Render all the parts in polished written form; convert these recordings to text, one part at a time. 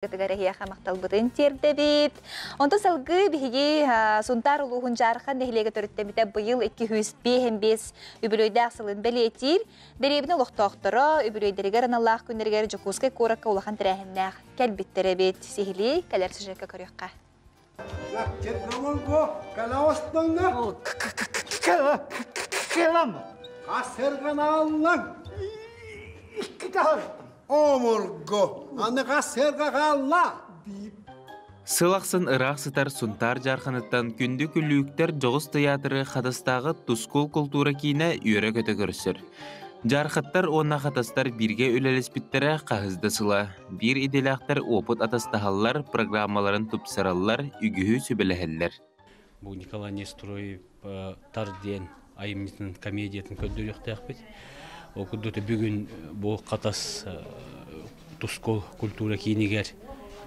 Кытыгар эһиэхэ махталбытын тиэрдэбит. Онтон салгыы биһиги Сунтаар улууһун Дьаархан нэһилиэгэ төрүттэммитэ быйыл 255 үбүлүөйдээх сылын бэлиэтиир. Дэриэбинэ олохтоохторо үбүлүөйдэригэр аналлаах күннэригэр Дьокуускай куоракка улахан тэрээһиннээх кэлбиттэр эбит. Сиһилии кэлэр сюжекка көрүөххэ. Омургу, аныга сыарга хаалла. Сыл ахсын ыраах сытар Сунтаар Дьаарханыттан күндү күлүүктэр дьоҕус тыйаатыры Хатастааҕы Тускул култуура киинэ үөрэ-көтө көрсөр. Дьаархаттар уонна хатастар бииргэ үлэлэспиттэрэ хаһыс да сыла. Биир идэлээхтэр уопут атастаһаллар, программаларын тупсараллар, үгүһү сүбэлэһэллэр. Бу Николай Нестерович Тар диэн айымньытын комедиятын көрдөрүөхтээхпит. Ол курдук бүгүн бу Хатас Тускул культура киинигэр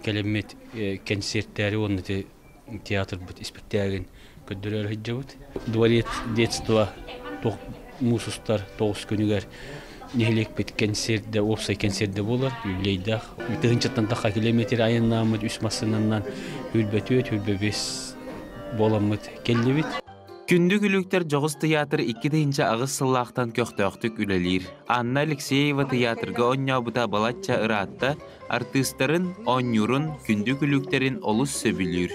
кэлэммит кэнсиэртээри уонна театрбыт испэктээгин көрдөрөөр сылдьабыт. Дворец детства муус устар тоҕус күнүгэр нэһилиэкпит кэнсиэрдэ, уопсай кэнсиэрдэ буолар, юбилейдаах. Тыһыынчаттан тахха километр айаннааммыт үс массыынанан 24, 25 буоламмыт кэллибит. Күндү күлүктэр дьоҕус тыйаатыр 2008 сыллаахтан көхтөөхтүк үлэлиир. Анна Алексеева тыйаатырга оонньообута балачча ыраатта, артыыстарын, оонньуурун, күндү күлүктэрин олус сөбүлүүр.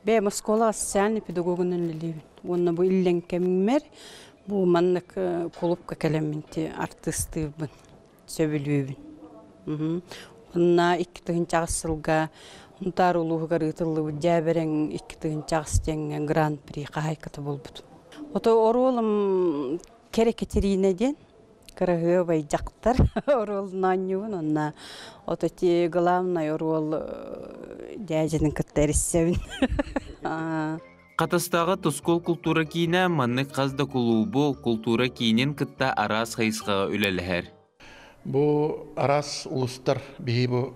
Бэйэм оскуола социальный педагогунан үлэлиибин. Уонна бу иллэҥ кэммэр бу маннык кулуупка кэлэммин артыыстыыбын, сөбүлүүбүн. Уонна 2008 сылга Сунтаар улууһугар ыытыллыбыт Дьээбэрэҥ 2008 диэҥҥэ гран-при хаһаайката буолбутум. Ото оруолум Кэрэ Катерина диэн кыраһыабай дьахтар оруолун оонньуубун уонна ото ти главный оруол дьээдьэтин кытта эрissэбин. Хатастааҕы Тускул култуура киинэ маннык хас да кулуубу, култуура киинин кытта араас хайысхаҕа үлэлэһэр. Бу араас улустар биһи бу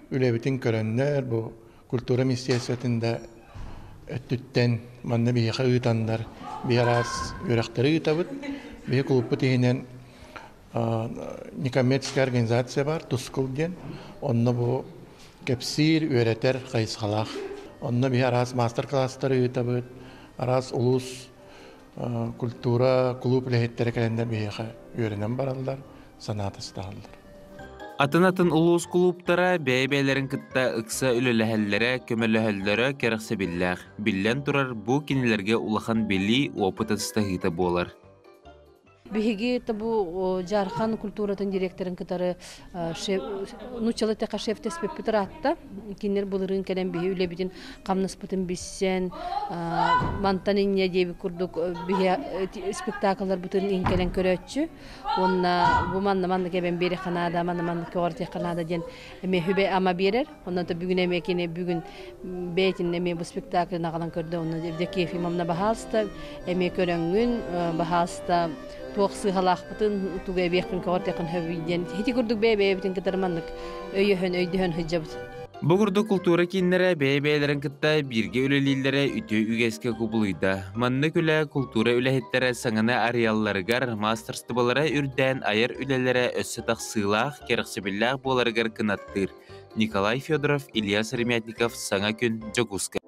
үлэбитин көрөннөр, бу культура министерствотын да өттүттэн манна биһиэхэ ыытаннар, биһи араас үөрэхтэри ыытабыт. Биһи кулууппут иһинэн некоммерческая организация бар, Тускул диэн. Онно бу кэпсиир, үөрэтэр хайысхалаах. Онно биһи араас маастар-кылаастары ыытабыт, араас улуус культура, кулууп үлэһиттэрэ кэлэннэр биһиэхэ үөрэнэн бараллар, санаата сытаһаллар. Атын-атын улуус кулууптара бэйэ-бэйэлэрин кытта ыкса үлэлэһэллэрэ, көмөлөһөллөрө кэрэхсэбиллээх. Биллэн турар, бу кинилэргэ улахан билии, опыт атастаһыыта буолар. Биһиги бу Дьаархан культуратын директорын кытары нууччалыы эттэххэ шефтэспиппит ыраатта. Кинилэр былырыын кэлэн биһи үлэбитин хамнаспытын билсэн, мантан инньэ диэбит курдук биһи спектаклларбытын иһин кэлэн көрөөччү. Уонна бу манна маннык эбэн биэриэххэ наада, манна маннык көҕөртүөххэ наада диэн эмиэ сүбэ-ама биэрэр. Онон бүгүн эмиэ кини бүгүн бэйэтин эмиэ бу спектаклын аҕалан көрдө онно Евдокия Ефимовна баһаалыста эмиэ көрөҥҥүн баһаалыста туох сыыһалаахпытын тугу эбиэхпин көҕөртүөххүн сөбүй диэн ити курдук бэйэ-бэйэбитин кытары маннык өйөһөн өйдөһөн сылдьабыт. Бу курдук култуура кииннэрэ бэйэ-бэйэлэрин кытта бииргэ үлэлииллэрэ үтүө үгэскэ кубулуйда. Маннык үлэ култуура үлэһиттэрэ саҥаны арыйалларыгар, маастарыстыбалара үрдээн айар үлэлэрэ өссө тахсыылаах, кэрэхсэбиллээх буоларыгар кынаттыыр. Николай Федоров, Илья Сыромятников, Саҥа күн, Дьокуускай.